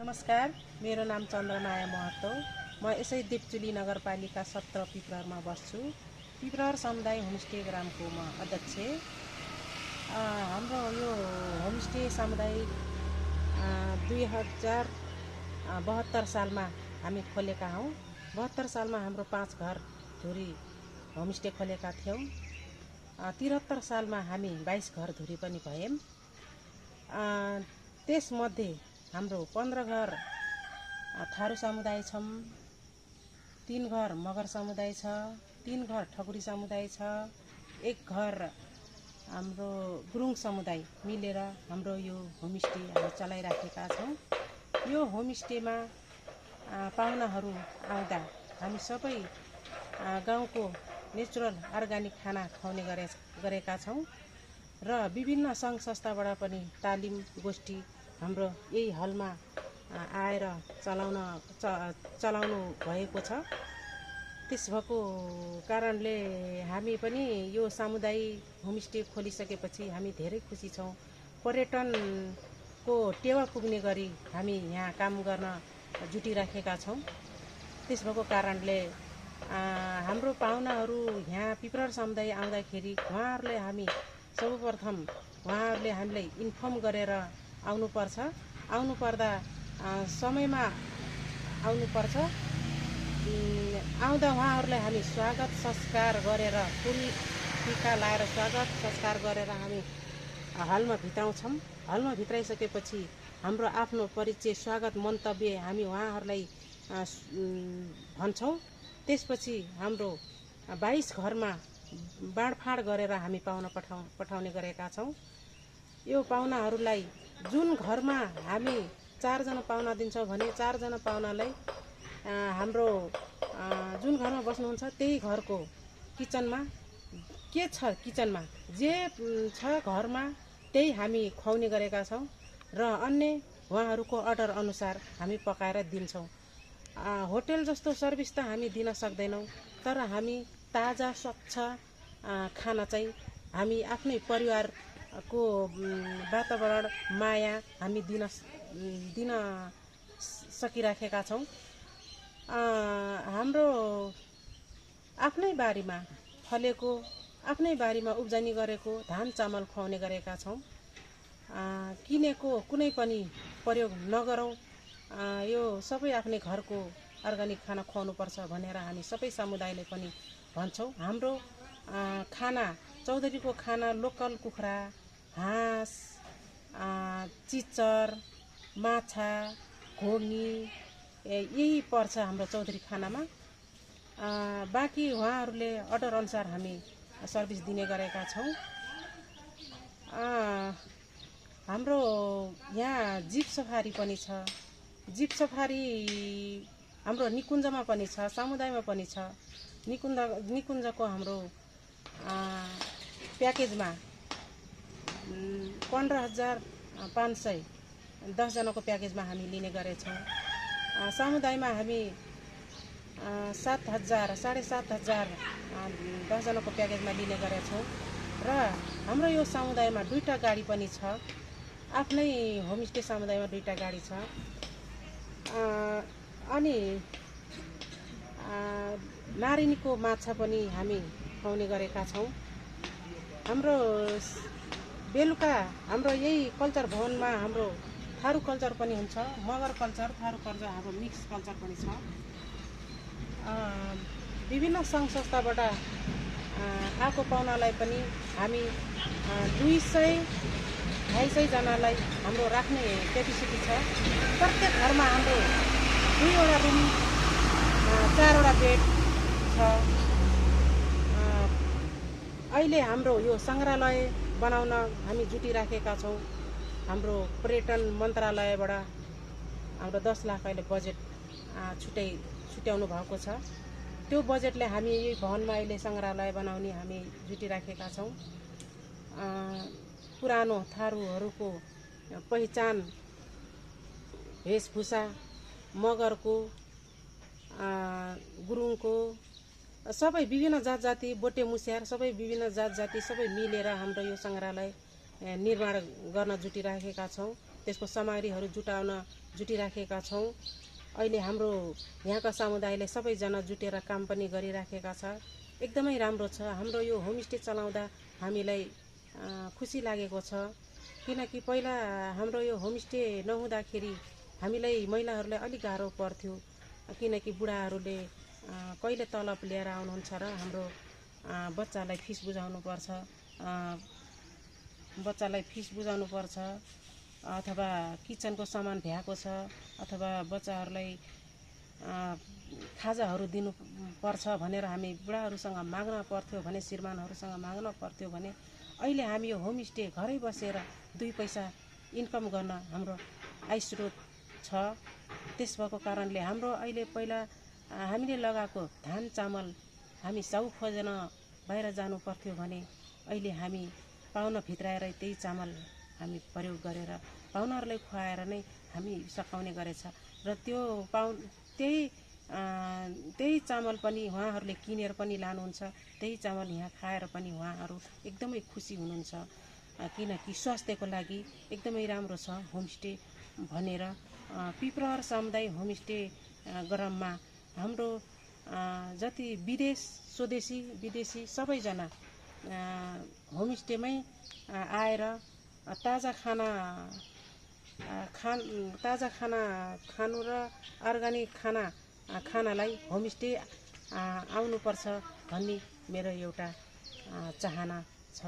नमस्कार, मेरो नाम चन्द्रमाया महतो। म यसै देवचुली नगरपालिका 17 पिप्रहरमा बस्छु। पिप्रहर समुदाय होमस्टे ग्रामको म अध्यक्ष। हाम्रो यो होमस्टे सामुदायिक 2072 सालमा हामी खोलेका हौँ। 72 सालमा हाम्रो 5 घर धुरी होमस्टे खोलेका थियौँ। 73 सालमा हामी 22 घर धुरी पनि भयौँ। त्यसमध्ये हाम्रो 15 घर थारू समुदाय छौँ, 3 घर मगर समुदाय छ, 3 घर ठकुरी समुदाय छ, 1 घर हाम्रो गुरुङ समुदाय मिलेर हाम्रो यो होमस्टे हामी चलाइराखेका छौँ। यो होमस्टेमा पाहुनाहरू आउँदा हामी सबै गाउँको नेचुरल अर्ग्यानिक खाना खुवाउने गरेका छौँ र विभिन्न सङ्घ संस्थाबाट पनि तालिम गोष्ठी हाम्रो यही हलमा आएर चलाउनु भएको छ। त्यस भएको कारणले हामी पनि यो सामुदायिक होमस्टे खोलिसकेपछि हामी धेरै खुसी छौँ। पर्यटनको टेवा पुग्ने गरी हामी यहाँ काम गर्न जुटिराखेका छौँ। त्यस भएको कारणले हाम्रो पाहुनाहरू यहाँ पिप्रहर समुदाय आउँदाखेरि उहाँहरूले हामीलाई इन्फर्म गरेर आउनुपर्छ। आउनुपर्दा समयमा आउनुपर्छ। आउँदा उहाँहरूलाई हामी स्वागत संस्कार गरेर फुल टिका लाएर स्वागत संस्कार गरेर हामी हलमा भित्राउँछौँ। हलमा भित्राइसकेपछि हाम्रो आफ्नो परिचय स्वागत मन्तव्य हामी उहाँहरूलाई भन्छौँ। त्यसपछि हाम्रो 22 घरमा बाँडफाँड गरेर हामी पाहुना पठाउने गरेका छौँ। यो पाहुनाहरूलाई जुन घरमा हामी 4 जना पाहुना दिन्छौँ भने 4 जना पाहुनालाई हाम्रो जुन घरमा बस्नुहुन्छ त्यही घरको किचनमा के छ, किचनमा जे छ घरमा त्यही हामी खुवाउने गरेका छौँ र अन्य उहाँहरूको अर्डर अनुसार हामी पकाएर दिन्छौँ। होटेल जस्तो सर्भिस त हामी दिन सक्दैनौँ, तर हामी ताजा स्वच्छ खाना चाहिँ हामी आफ्नै परिवारको वातावरण माया हामी दिन सकिराखेका छौँ। हाम्रो आफ्नै बारीमा फलेको, आफ्नै बारीमा उब्जनी गरेको धान चामल खुवाउने गरेका छौँ। किनेको कुनै पनि प्रयोग नगरौँ। यो सबै आफ्नै घरको अर्ग्यानिक खाना खुवाउनुपर्छ भनेर हामी सबै समुदायले पनि भन्छौँ। हाम्रो खाना चौधरीको खाना लोकल कुखुरा, हाँस, चिचर, माछा, घोगी यही पर्छ हाम्रो चौधरी खानामा। बाँकी उहाँहरूले अर्डर अनुसार हामी सर्भिस दिने गरेका छौँ। हाम्रो यहाँ जीप सफारी पनि छ। जीप सफारी हाम्रो निकुञ्जमा पनि छ, समुदायमा पनि छ। निकुञ्जको हाम्रो प्याकेजमा 15,500 10 जनाको प्याकेजमा हामी लिने गरेछौँ। समुदायमा हामी 7,000 7,500 10 जनाको प्याकेजमा लिने गरेछौँ र हाम्रो यो समुदायमा 2टा गाडी पनि छ। आफ्नै होमस्टे समुदायमा 2टा गाडी छ। अनि नारिनीको माछा पनि हामी खुवाउने गरेका छौँ। हाम्रो बेलुका हाम्रो यही कल्चर भवनमा हाम्रो थारू कल्चर पनि हुन्छ, मगर कल्चर, थारू कल्चर, हाम्रो मिक्स कल्चर पनि छ। विभिन्न सङ्घ संस्थाबाट आएको पाहुनालाई पनि हामी 200-250 जनालाई हाम्रो राख्ने क्यापेसिटी छ। प्रत्येक घरमा हाम्रो 2वटा रुम, 4वटा बेड छ। अहिले हाम्रो यो सङ्ग्रहालय बनाउन हामी जुटिराखेका छौँ। हाम्रो पर्यटन मन्त्रालयबाट हाम्रो 10 लाख अहिले बजेट छुट्याउनु भएको छ। त्यो बजेटले हामी यही भवनमा अहिले सङ्ग्रहालय बनाउने हामी जुटिराखेका छौँ। पुरानो थारूहरूको पहिचान, वेशभूषा, मगरको, गुरुङको सबै विभिन्न जात जाति, बोटे मुस्यार सबै विभिन्न जात जाति सबै मिलेर हाम्रो यो सङ्ग्रहालय निर्माण गर्न जुटिराखेका छौँ। त्यसको सामग्रीहरू जुटिराखेका छौँ। अहिले हाम्रो यहाँका समुदायले सबैजना जुटेर काम पनि गरिराखेका छ। एकदमै राम्रो छ। हाम्रो यो होमस्टे चलाउँदा हामीलाई खुसी लागेको छ। किनकि पहिला हाम्रो यो होमस्टे नहुँदाखेरि हामीलाई महिलाहरूलाई अलिक गाह्रो पर्थ्यो। किनकि बुढाहरूले कहिले तलब लिएर आउनुहुन्छ र हाम्रो बच्चालाई फिस बुझाउनु पर्छ अथवा किचनको सामान भ्याएको छ अथवा बच्चाहरूलाई खाजाहरू दिनु पर्छ भनेर हामी बुढाहरूसँग माग्न पर्थ्यो भने, श्रीमानहरूसँग माग्न पर्थ्यो भने अहिले हामी यो होमस्टे घरै बसेर 2 पैसा इन्कम गर्न हाम्रो आय स्रोत छ। त्यस भएको कारणले हाम्रो अहिले पहिला हामीले लगाएको धान चामल हामी चाउ खोज्न बाहिर जानु पर्थ्यो भने अहिले हामी पाहुना भित्राएर त्यही चामल हामी प्रयोग गरेर पाहुनाहरूलाई खुवाएर नै हामी सकाउने गरेछ र त्यही चामल पनि उहाँहरूले किनेर पनि लानुहुन्छ। त्यही चामल यहाँ खाएर पनि उहाँहरू एकदमै खुसी हुनुहुन्छ। किनकि स्वास्थ्यको लागि एकदमै राम्रो छ होमस्टे भनेर पिपरहर समुदाय होमस्टे ग्राममा हाम्रो जति स्वदेशी विदेशी सबैजना होमस्टेमै आएर ताजा खाना खानु र अर्ग्यानिक खानालाई होमस्टे आउनुपर्छ भन्ने मेरो एउटा चाहना छ।